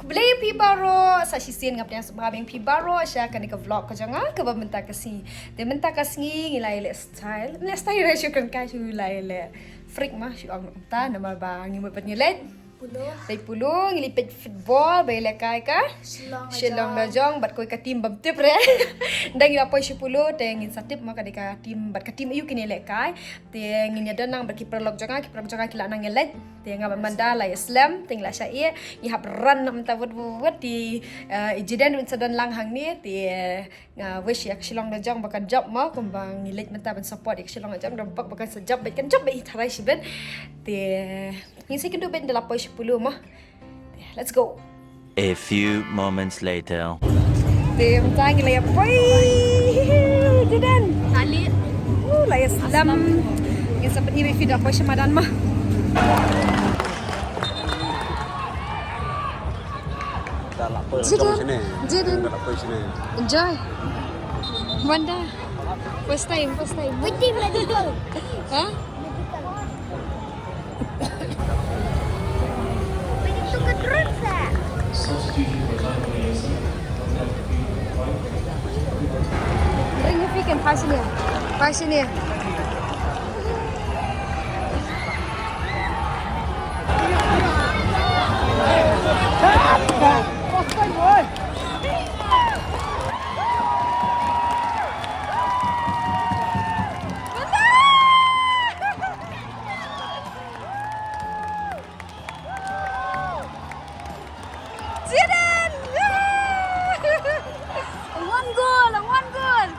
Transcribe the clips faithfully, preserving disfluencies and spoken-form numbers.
Khublei phi baroh, sa shisien nga pdiang sngewbha biang phi baroh sha kane ka vlog ka jong nga kaba mynta ka sngi. Te mynta ka sngi ngi la ïaleh style, leh style, shu kren kai shu la ïaleh freak ma, shu ong mynta namar ba ngi mut ban ïaleh. Pulu. Leit pulu, ngi leit peit football ba ïalehkai ka Shillong Shillong Lajong. Lajong bad kawei ka team bym tip re. Nda ngi la poi sha pulu te ngin sa tip ma ka dei ka team bad ka team aïu kin ïalehkai. Te ngin ïa don lang bad ki paralok jong nga, ki paralok jong nga ki la nang ïaleit. Te nga bad Manda la ïa slem, te ngi la shah ïeh, ngi hap run noh mynta wut wut wut. Te, eh, i Jiden ruh sa don lang hangne, te, eh, nga wish ïa ka Shillong Lajong ba kan jop mo, kumba ngi leit mynta ban support ïa ka Shillong Lajong, da bok ba kan sa jop beit, kan jop beit tharai shibit. Te ngin sa ïakynduh beit ynda la poi sha pulu mo. Te let's go. A few moments later. Te mynta ngi la ïa poi. Jiden. Ali. Uh, la ïa slem. Ngin sa pyni beit phi da poi sha madan mo. Jiden. Jiden. Enjoy. Wanda. First time, first time. Wait, wait, wait. Ha? Bring your feet and pass in here. Pass in here. Zidane! One goal, one goal!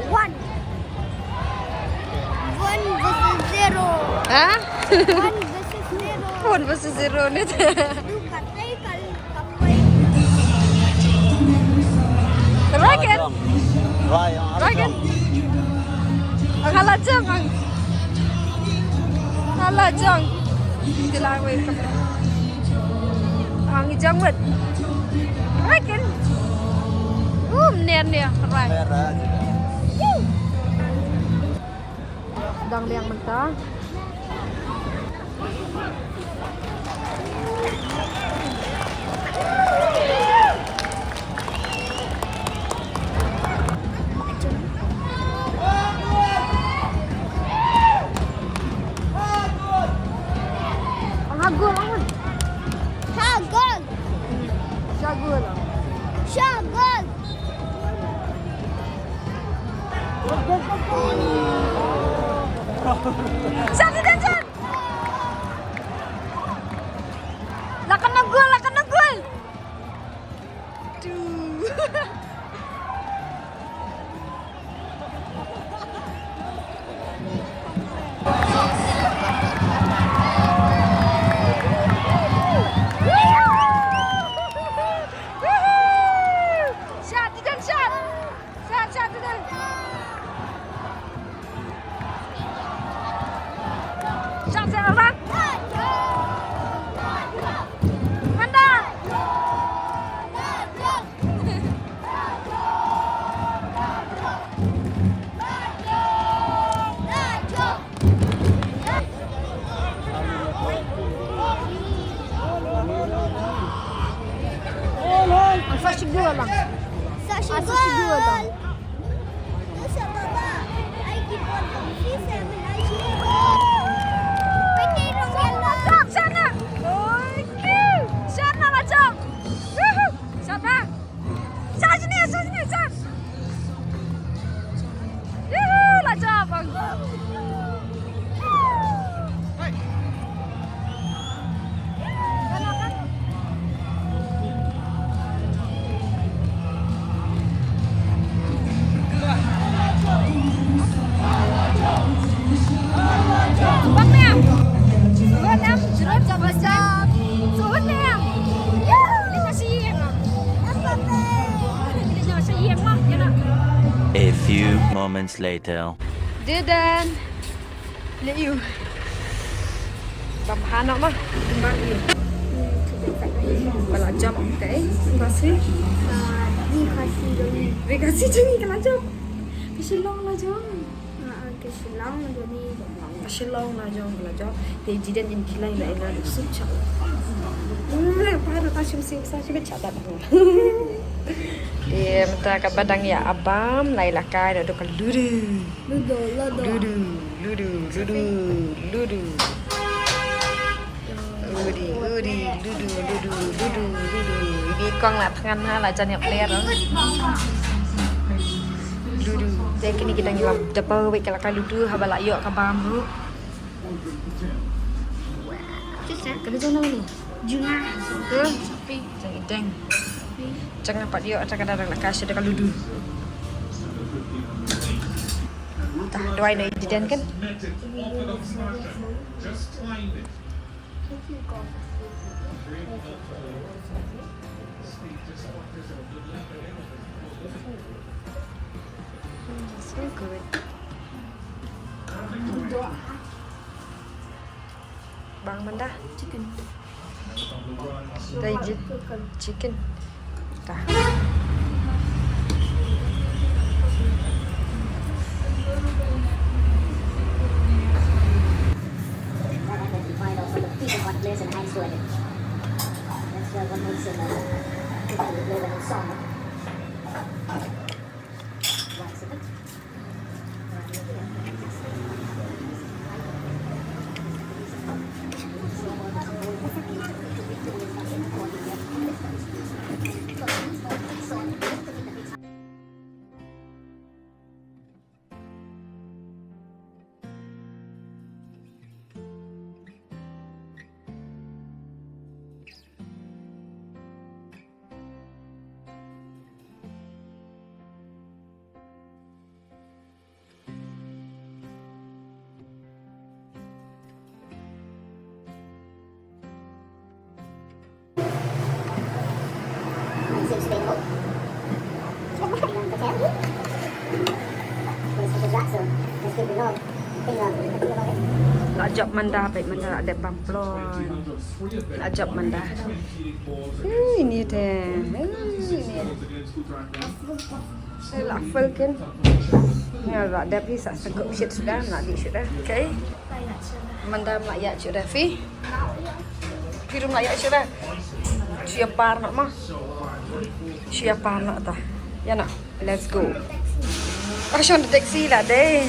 One. One versus zero. Ha? One versus zero. One versus zero ne. Dragon. Dragon. Ang hala jong, ang hala jong. Ang jong wet. Dragon. Um, ner ner. Rai. Dang liang mynta. Ang hagol, ang hagol. Shot gol. Shot gol. Shot, shot, shot. La kena gol, la kena gol. Duh. Shot, Zidane, shot! Shot, shot, Zidane! Shot, shot, shot! Manda! Ang sa siguro lang. Sa siguro lang. Sa baba. Ay, keyboard ko. Si Seven ay keyboard. Pwede nung yan lang. Sana! Oy! Sana, Lajong! Woohoo! Sana! Sa sini, sa sini, sa. Yuhu, la jop, bang. Bang, bang. Suhut em, jerut jop, jop. Suhut em. Yuhu, lisa si em. A few moments later. Dedan. Le yu. Bam hano ma. Bam yu. Bala jump te. Basi. Ri kasi jong ngi. Ri kasi jong ngi kala jump. Ka Shillong la jong. Ah, ka Shillong la jong ni. Ka Shillong la jong, la jong. Te Jiden in kilai la ina du sup chak. Eh, para ta shim sing sa shim chak dat. Eh, mynta ka ba dang ïa bam, lai la kai da ka ludu. Ludu, ludu. Ludu, ludu, ludu, ludu. Udi, udi, ludu, ludu, ludu, ludu. Ini kong la thngan ha, la jan ïap ler. Ludu. Te kini kita ngi lap dapal wek ka la kai ludu, haba la ïoh ka bam ruh. Ka la jong na ni? Jong nga. Ke? Jong i deng. Jong nga pat ïoh, ta ka da la kai sha da ka ludu. Tah, duwai na i Jiden kan? So good. Bang manda. Chicken. Dai ji. Chicken. Ta. La jop manda, peit manda la dep bam plon. La jop manda. Ui, ini te. Ui, ini. Sa la full kin. Nga la dep hi sa sangkut shit suda, la di suda. Okay. Manda la ïa suda phi. Phi rum la ïa suda. Shu ïa par noh ma. Shu ïa par noh ta. Ïa noh. Let's go. Oh, shon taxi la dei.